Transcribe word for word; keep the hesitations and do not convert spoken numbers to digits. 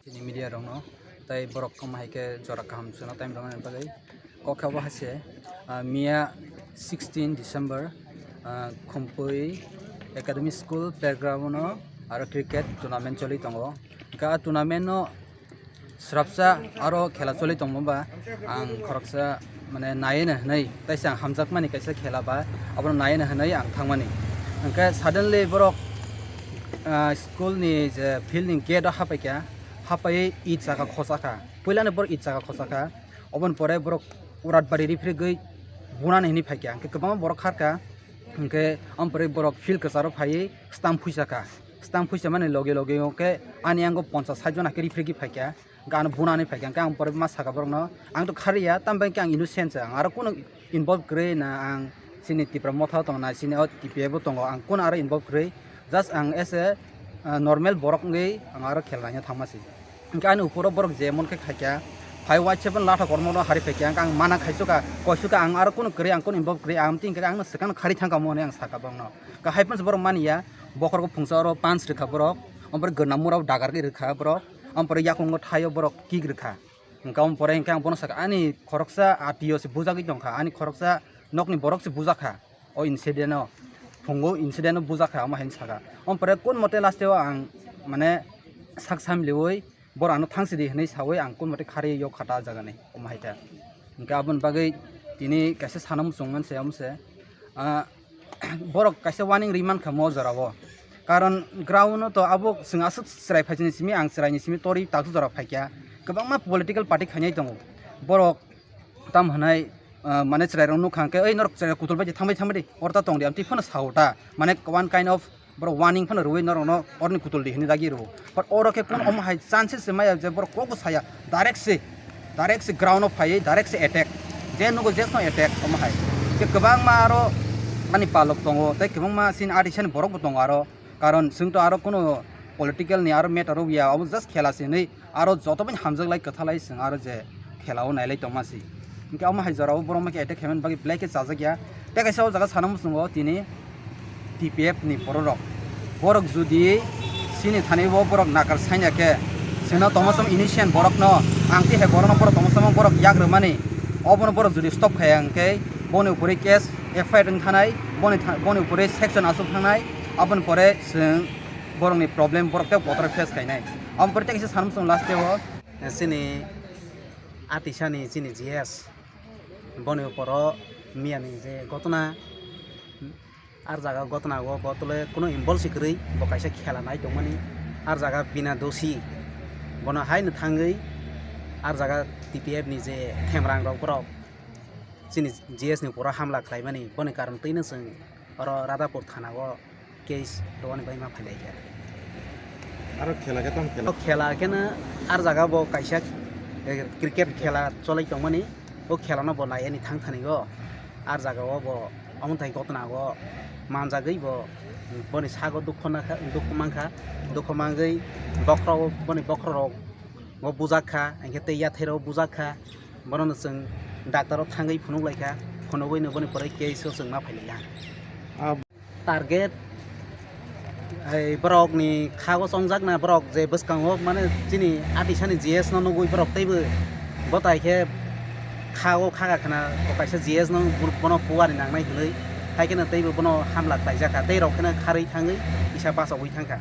Chini media rokno tei borok wng hai khe jora kaham chwngno time rwmani bagwi kok khe obo hai se, ah, miya sixteen December, ah, Khumpui Academy School playground no aro cricket tournament choli tongo. Hwnkhe ah tournament no srapsa aro khela choli tongma ba ang khoroksa mane naiwi no hwnwi, taisa ang hamjakmani kaisa khela ba, abono naiwi no hwnwi ang thangmani. Hwnkhe suddenly borok, ah, school ni je field ni gate o hapaikha, hapaiwi it saka khosakha, puilano borok it saka khosakha, oboni pore borok urat bari riphregwi bunani hwnwi phaikha, hwnkhe kwbangma borok kharkha, hwnkhe aboni pore borok field kwcharo phaiwi stamp phuisakha, stamp phuisamani loge loge hwnkhe ani yango ponchas sait jon hakhe riphregwi phaikha. Hwnkhe ano bunani phaikha, hwnkhe ang pore ma saka borokno, "Ang to khariya, tambai khe ang innocent se, ang aro kunu involve kwrwi na, ang chini Tipra Motha o tongo na, chini o T P F o tongo, ang kunu aro involve kwrwi, just ang as a, ah, normal borok wngwi ang aro khela naina thangma se." Hwnkhe ani uporo borok je mon khe khaikha, phai waisa phano latha kormo no hari phaikha, hwnkhe ang mana khaisukha, koisukha, "Ang aro kunu kwrwi, ang kunu involve kwrwi, ang tini khe ang no swkang khari thangkha mo," hinwi ang saka borokno. Hwnkhe hai phano se borok maniya, bokhorok phungsa oro punch rwkha borok, omo borok gwnam mura o dagar rwkha borok. Ampore yakungo thaio borok kick rwkha. Hwnkha ampore hwnkhe ang bono sakha, "Ani khoroksa atio se bujagwi tongkha, ani khoroksa nokni borok se bujakha o incident o, phungo incident o bujakha," omo hai sakha. Ampore kun mote last o ang mane sak samliui borok ano thangsidi hinui saui ang kun mote khari yok khata jagani omo hai ta. Hwnkhe aboni bagwi tini kaisa sana muchung manse omo se, ah, borok kaisa warning ri mankha mo jorao. Karon ground no to abo chwng aswk chwrai phaisini simi, ang chwraini simi tori taksu jora phaikha. Kwbangma political party khainai tongo. Borok tam hwnai, ah, mane chwrairok nukha hwnkhe, "Oi, norok chwrai kutul bai thangbai thangbai di, oro ta tong di," amtwi phano sao ta. Mane one kind of borok warning phano rwui norokno oroni kutul di hinwi dagi rwo. But oro khe kun omo hai chances se maya je borok kok bo saya, direct se, direct se ground o phaiwi direct se attack, je nugo je song attack omo hai. Khe kwbangma aro ani palok tongo tei kwbangma chini adisani borok bo tongo aro, karon chwng to aro kuno political ni aro matter rok ya, obo just khela se hinwi aro joto bai hamjak lai kwtha lai chwng aro je khela o nailai tongma si. Hwnkhe omo hai jora o borok ma khe attack khaimani bagwi belai khe chajak ya. Tei kaisa o jaga sana muchungo tini T P F ni borok rok. Borok judi chini thani o borok nakar saina khe chwngno tongma som innocent borok no ang tei hai borok no borok tongma som borok yak rwmani obono borok judi stop khaya hwnkhe boni upori case F I R wng thanai, boni tha-, boni upori section aswk thangnai, aboni pore chwng borokni problem borok tei kotor face khainai. Aboni pore tei kaisa sana muchung last o. Chini atisani chini G S boni uporo miyani je gotona, ar jaga gotona o botole kuno involve si kwrwi bo kaisa khela nai tongmani, ar jaga bina dosi bono haino thangwi ar jaga T P F ni je khemrang rok borok chini G S ni uporo hamla khlaimani, boni karon twino chwng oro Radhapur thana o case rwani bai ma phailai kha. Aro khela khe tamo khela? O khela khe no ar jaga bo kaisa, eh, cricket khela cholai tongmani, o khela no bo nai ani thang thani o ar jaga o bo omo thai gotna o manjagwi bo boni sago dukho na kha, dukho man kha, dukho mangwi bokhorok boni bokhorok o bujak kha, hwnkhe tei yathai rok bujak kha, bono no chwng doctor o thangwi phunuk lai kha, phunugwi no boni pore case o chwng ma phailai kha. Ah. Target, ei, borok ni kha o chongjak na, borok je bwskango mane chini atisani G S no nugwi borok teibo botai khe kha o kha kha khna, bo kaisa G S no bo-, bono puari nangnai hwnwi, hai kheno teibo bono hamla khlaijak kha, tei rok kheno kharwi thangwi kisa bachogwi thang kha.